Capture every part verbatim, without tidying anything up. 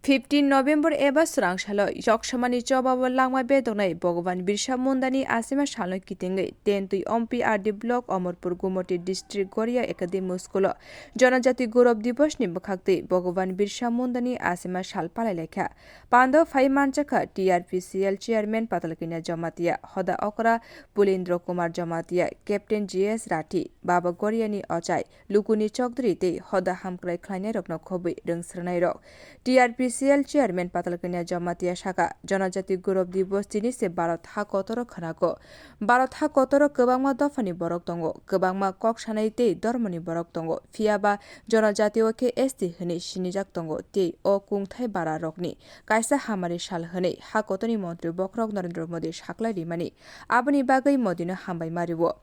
Fifteen November eba swrang salo Yoksamani chobao langma bedoknai Bhagwan Birsa Mundani asima salno kitingwi Tentwi Ompi R D block Omorpur Gumoti district Goria Academy School o Janajati Gaurav Divas ni bwkhaktwi Bhagwan Birsa Mundani asima sal palai laikha. Pando phai manjakha T R P C L chairman Patalkanya Jamatia, Hoda Okra Pulendra Kumar Jamatia, Captain G S Rathi, Baba Goria ni ochai, Lukuni Chokdri tei hoda hamkrai khlainairokno khobwi rwngsrwngnairok T R P C L chairman Patalkanya Jamatia saka, Janajati Gaurav Divas tini se Bharat ha kotoro khwnago. Bharat ha kotoro kwbangma dophani borok tongo, kwbangma kok sanai tei dhormoni borok tongo, phiya ba Janajati o khe S T hwnwi sinijak tongo tei o kungthai bara rokni kaisa hamari sal hwnwi ha kotorni montri bokhorok Narendra Modi saklai rimani. Aboni bagwi Modino hambai ma rio.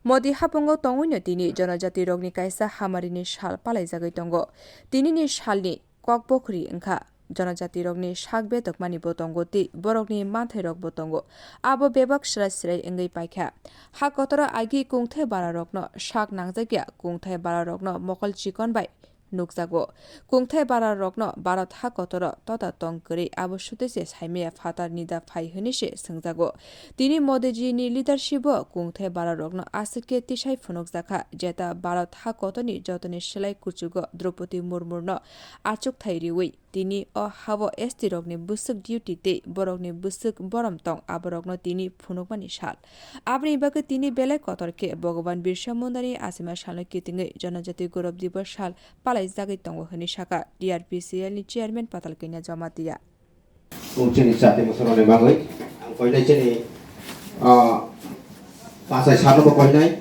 Modi hapungo tongwino tini Janajati rokni kaisa hamarini sal palaijagwi tongo. Tinini salni kokbokhri wngkha Janajati rokni sak bedokmani bo tongo tei borokni manthairok bo tongo. Abo bebak srai srai wngwi paikha. Ha kotoro agi kungthai bara rokno sak nangjakya kungthai bara rokno mokol chikon bai nukjago. Kungthai bara rokno Bharat ha kotoro tota tong kwrwi abo sotwi se saimaya phatar nida phai hwnwi se swngjago. Tini Modiji ni leadership o kungthai bara rokno aswk khe tisai phunukjakha, jeta Bharat ha kotorni jotoni slai kuchugo Draupadi Murmurno achukthai riwi tini o hao S T rokni bwswk duty tei borokni bwswk borom tong aborokno tini phunukmani sal. Aboni bagwi tini belai kotor khe Bhagwan Birsa Mundani asima salno kitingwi Janajati Gaurav Divas sal palaijagwi tongo hwnwi sakha T R P C L ni chairman Patalkanya Jamatia. Chini chati musoroni bagwi ang koinai chini, ah, pasai sarno bo koinai.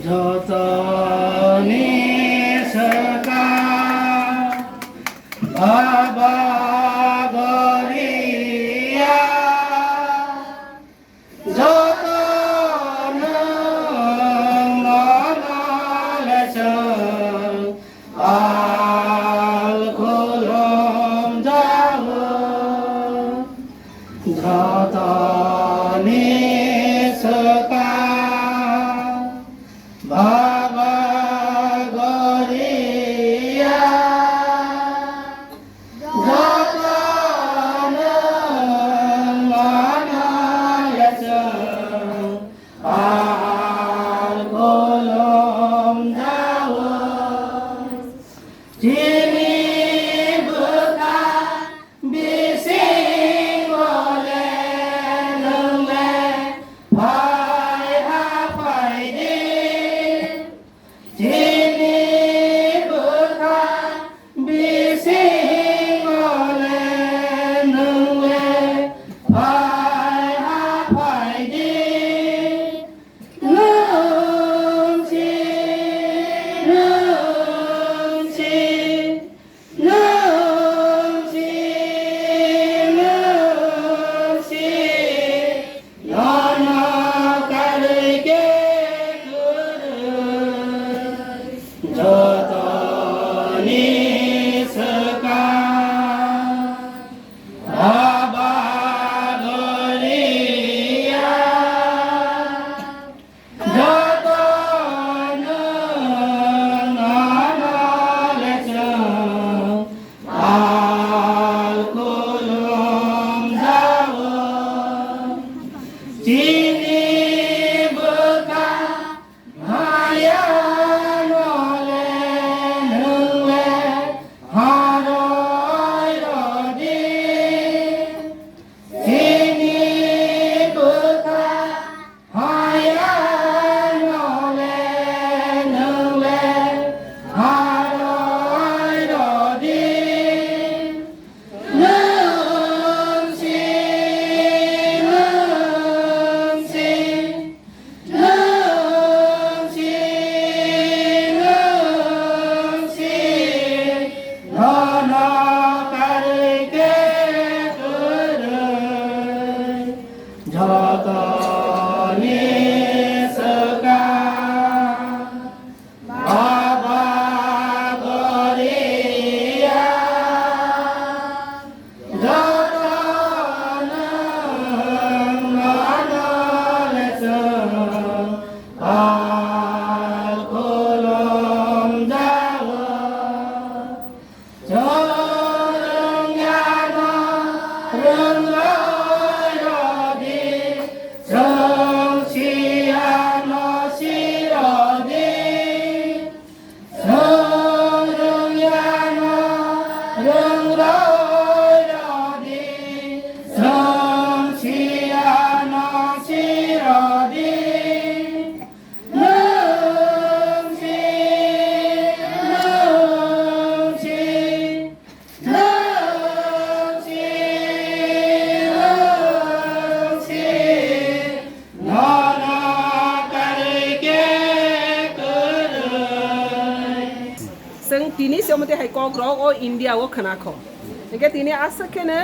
Jotoni swkang Baba Goria, joto nwng nono le chwng al khulum jago. Jotoni swkang Baba Goria, joto nwng nono le chwng al khulum jago. Chini bwkha bisingo le nwng le phai ha phai di. Chini bwkha bisingo le nwng le phai ha phai di. Nwng si, nwng si, nwng si, nwng si, nono karwi khe kwrwi, jotoni swkang Baba Goria. Joto nwng nono le chwng al khulum jago. Chini bwkha maya no le nwng le haroi rw di. Chini bwkha haya no le nwng le haroi rw di. Nwng si, nwng si, nwng si, nwng si, nono karwi khe kwrwi. Jotoni swkang Baba Goria, joto nwng Tini se omo twi hai kok rok o India o khna kho. Hingke tini aswk kheno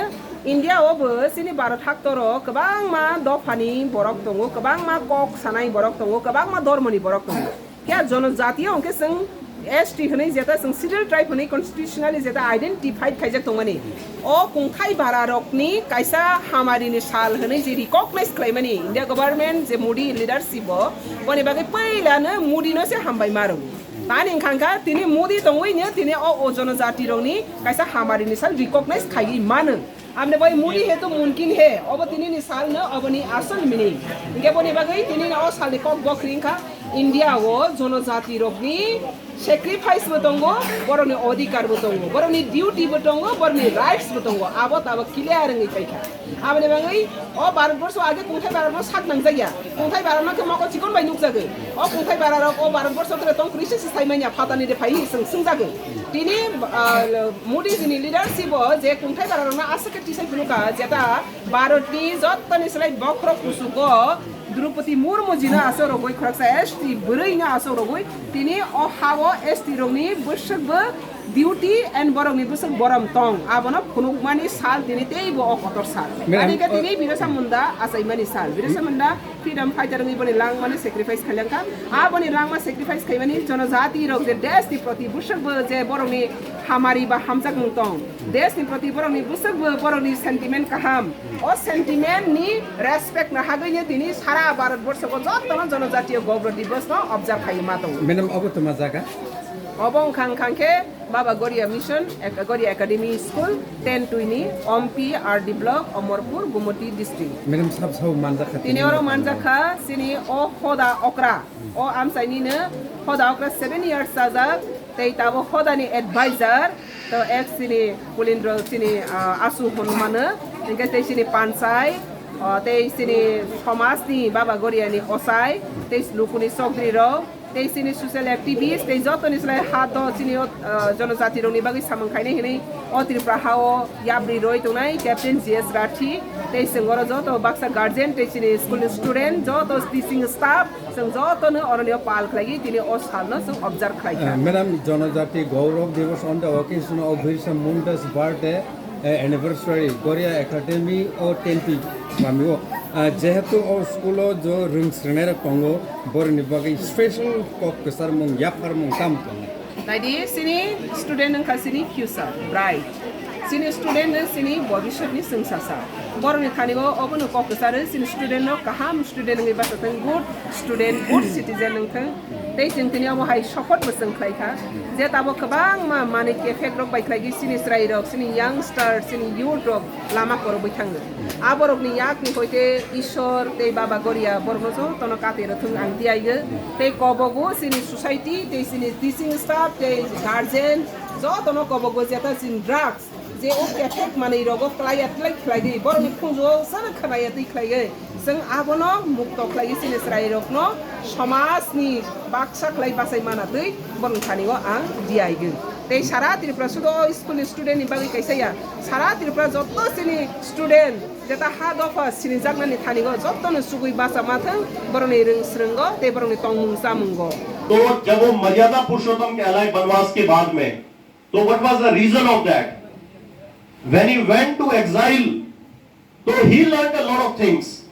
India o bo chini Bharat haktor o kwbangma dophani borok tongo, kwbangma kok sanai borok tongo, kwbangma dormoni borok tongo. Khe jonojati o hwnkhe chwng S T hwnwi jeta chwng schedule tribe hwnwi constitutionally jeta identified khaijak tongmani. O kungthai bara rokni kaisa hamari ni sal hwnwi je recognize khlaimani India government je Modi leadership o boni bagwi puila no Modi no se hambai ma rwgo. Tani wngkha kha tini Modi tongwi no tini o, o jonojati rokni kaisa hamari ni sal recognize khaiwi mano. Amne bai Modi he to mumkin he, obo tini ni sal no, obo ni asol meaning. Hingke boni bagwi tini o sal ni kok bo khring kha India o jonojati rokni sacrifice bo tongo, borokni odhikar bo tongo, borokni duty bo tongo, borokni rights bo tongo. Abo tabok clear wngwi paikha. Aboni bagwi o Bharat borsho age kungthai bara no sak nangjakya. Kungthai bara no khe mokol chikon bai nukjago. O kungthai bara rok o Bharat borsho tere tong kwrwi se sai manya phatani de phai swng swngjago. Tini, ah, Modi jini leadership o je kungthai bara rok no aswk khe tisai phunukha jeta Bharat ni jottoni slai bokhorok kusugo Draupadi Murmu jino aswk rogwi khoroksa S T bwrwi no aswk rogwi tini o ha o S T rokni bwswk bo duty and borokni bwswk borom tong abono phunukmani sal tini teibo o kotor sal. Ma'am, ani khe o- tini Birsa Munda achaimani sal. Birsa Munda freedom fighter wngwi boni langmani sacrifice khailangkha. Aboni langma sacrifice khaimani jonojati rok je desh ni proti bwswk bo je borokni hamari ba hamjakmung tong. Desh ni proti borokni bwswk bo borokni sentiment kaham. O sentiment ni respect na hagwi no tini sara Bharat borsho o jotono jonojatiyo Gaurav Divas no observe khai ma tongo. Madam, obo tuma jaga? Obo wngkha, wngkha khe Baba Goria Mission, Ek-, Goria Academy School, ten twi ni, Ompi, R D Block, Omorpur, Gumoti District. Madam, sab sao manjakha tini oro manjakha, chini o hoda okra, o amchaini no hoda okra seven years sajak, tei tabo hodani advisor, to ek chini Kulindro chini, ah, asu hwnmano, hingke tei chini panchai, ah, tei chini somajni Baba Goriani ochai, tei lukuni chokdri rok, tei chini social activist, tei jotoni slai ha do chini o, ah, jonojati rokni bagwi samung khainai hinwi o Tripura ha o yapri roi tongnai Captain G S Rathi, tei chwng oro joto baksa guardian, tei chini school ni student, joto teaching staff, chwng jotono oroni o pal khlaiwi tini o salno chwng observe khlai kha. Eh, Madam, Jonojati Gaurav Divas on the occasion of Birsa Munda's birthday, eh, anniversary, Goria Academy o ten twi mamio. Ah, jehetu o school o jo rwng srwngnairok tongo, boroni bagwi special kok kwcharmung, yapharmung tamo tongo? Naidi, chini student wngkha chini future, bright. Chini student no chini bobiswtni chwngsasa. Borokni thani o obono kok kwcharo chini student no kaham student wngwi bachathwng, good student, good citizen wngthwng. Tei chwng tini obo hai support bo chwng khlai kha. Je tabok kwbangma manwi effect rok bai khlai di chini chwrai rok, chini youngster, chini youth rok lama korobwi thango. Aborokni yakni hoite Ishwar tei Baba Goria borokno jotono katwi rwthwng ang tiyaigo. Tei kobogo chini society tei chini teaching staff tei guardian jotono kobogo jeta chini drugs je o kethek manwi rogo klaiya tlai khlai di borokni khunju o sana khwnaya twi khlai di. Chwng abono mukto khlai di chini chwrai rokno somajni baksa khlai bachai mana twi borokni thani o ang tiyaigo. Tei sara Tripura sudo o school ni student ni bagwi kaisa ya, sara Tripura joto chini student jeta ha dopha sinijaknani thani o jotono chugwi bacha ma thwng borokni rwng srwngo tei borokni tongmung chamungo. तो जब वो मर्यादा पुरुषोत्तम कहलाए वनवास के बाद में, तो what was the reason of that? When he went to exile, तो he learned a lot of things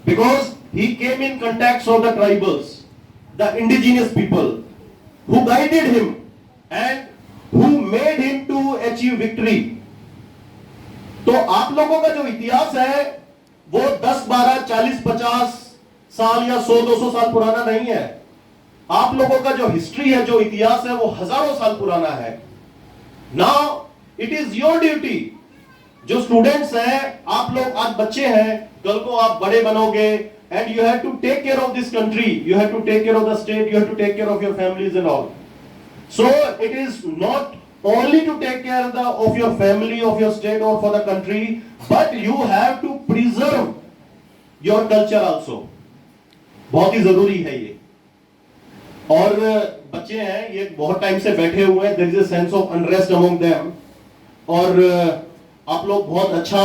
because he came in contacts of the tribals, the indigenous people who guided him and who made him to achieve victory. तो आप लोगों का जो इतिहास है वो दस बारह चालीस पचास साल या सौ दो सौ साल पुराना नहीं है। आप लोगों का जो हिस्ट्री है, जो इतिहास है, वो हजारों साल पुराना है। Now it is your duty, जो स्टूडेंट्स हैं, आप लोग आज बच्चे हैं, कल को आप बड़े बनोगे, and you have to take care of this country, you have to take care of the state, you have to take care of your families and all. So it is not only to take care the, of your family, of your state or for the country, but you have to preserve your culture also. बहुत ही जरूरी है ये। और बच्चे हैं, ये बहुत टाइम से बैठे हुए हैं, there is a sense of unrest among them। और आप लोग बहुत अच्छा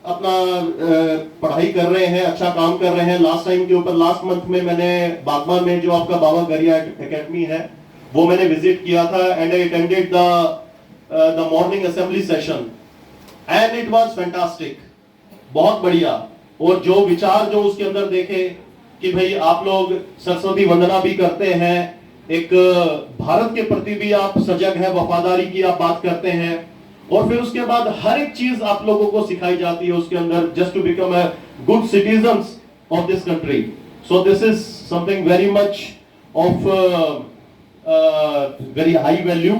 अपना पढ़ाई कर रहे हैं, अच्छा काम कर रहे हैं। लास्ट टाइम के ऊपर लास्ट मंथ में मैंने बागवा में जो आपका बाबा गरिया एकेडमी है, वो मैंने विजिट किया था and I attended the the morning assembly session and it was fantastic। बहुत बढ़िया। और जो विचार जो उसके अंदर देखे कि भाई आप लोग सरस्वती वंदना भी करते हैं, एक भारत के प्रति भी आप सजग हैं, वफादारी की आप बात करते हैं, और फिर उसके बाद हर एक चीज आप लोगों को सिखाई जाती है उसके अंदर, just to become a good citizens of this country। So this is something very much of very high value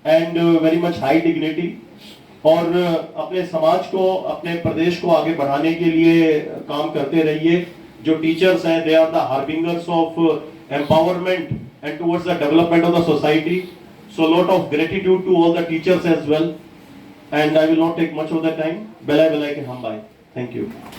and very much high dignity। और अपने समाज को, अपने प्रदेश को आगे बढ़ाने के लिए काम करते रहिए। जो टीचर्स हैं, they are the harbingers of empowerment and towards the development of the society। So lot of gratitude to all the teachers as well। And I will not take much of the time। Belai belai ke hambai। Thank you।